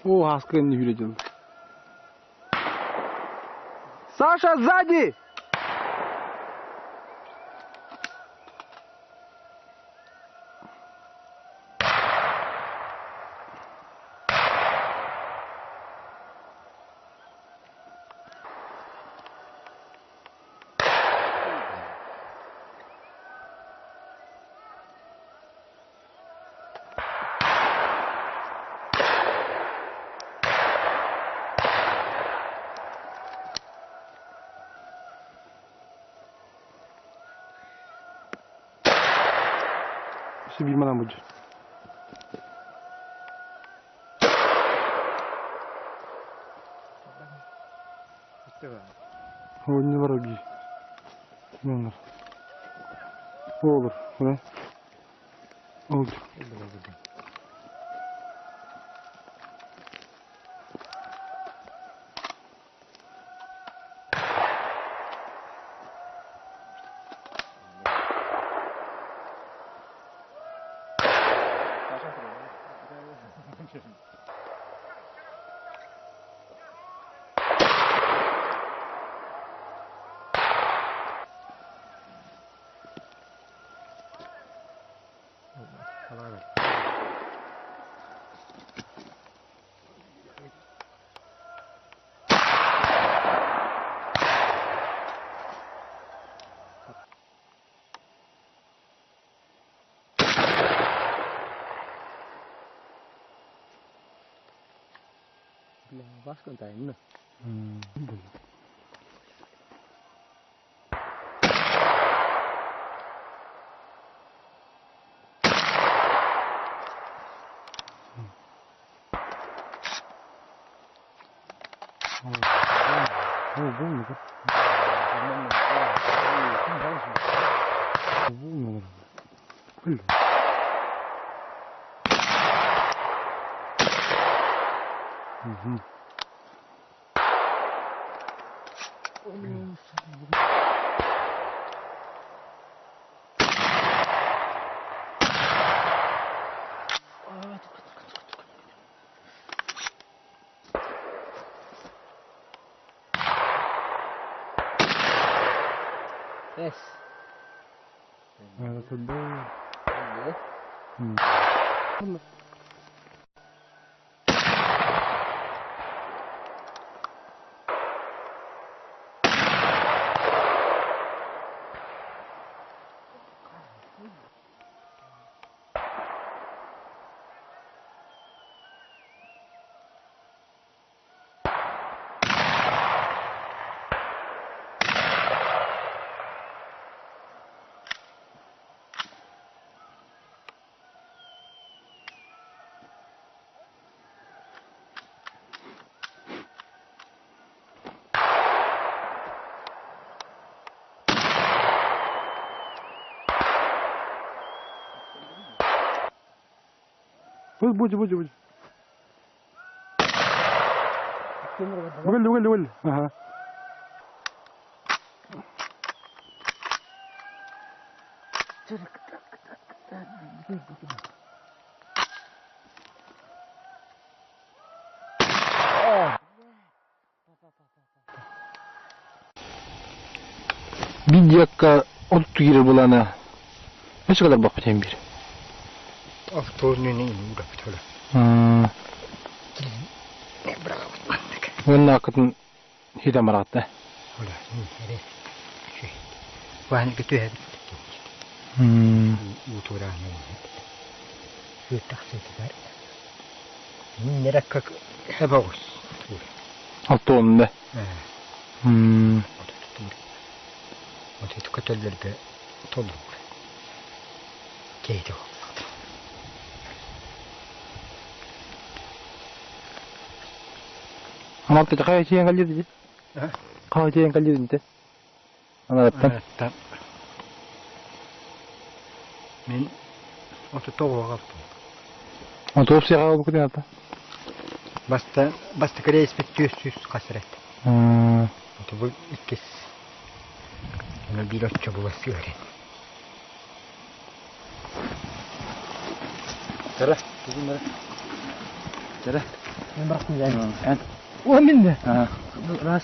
О, аскын не видел. Саша, сзади! Өссө биир манан будь. Оонньуулар дии. Олор. Олор. Oldu. Будь, будь, будь. Выль, выль, выль. Ага. Видеокка от киирэр былаана өссө каларбаппыт иһин биир. Авторнын уураппыт Уонна акытын хитэн бараатта. Ваня түһэбит. Уутураан тахсытыгар. Неракка хэбоҕус. Алтуонна. Вот көтөллөргө толур. Кейти Амалты қай тиен қалдеді де? Қай тиен қалдеді де? Анараттан. Мен ото тоғуға қалыптым. Ото опсияға алып кетен ата. Баста бастакы рейспит 400 хас эрэ этэ. Ити бу иккис. Аны биир оччо була сыһарын. Чара, бүгүн Чара. Мен бырахтым дьэ. О, мин де. Раз.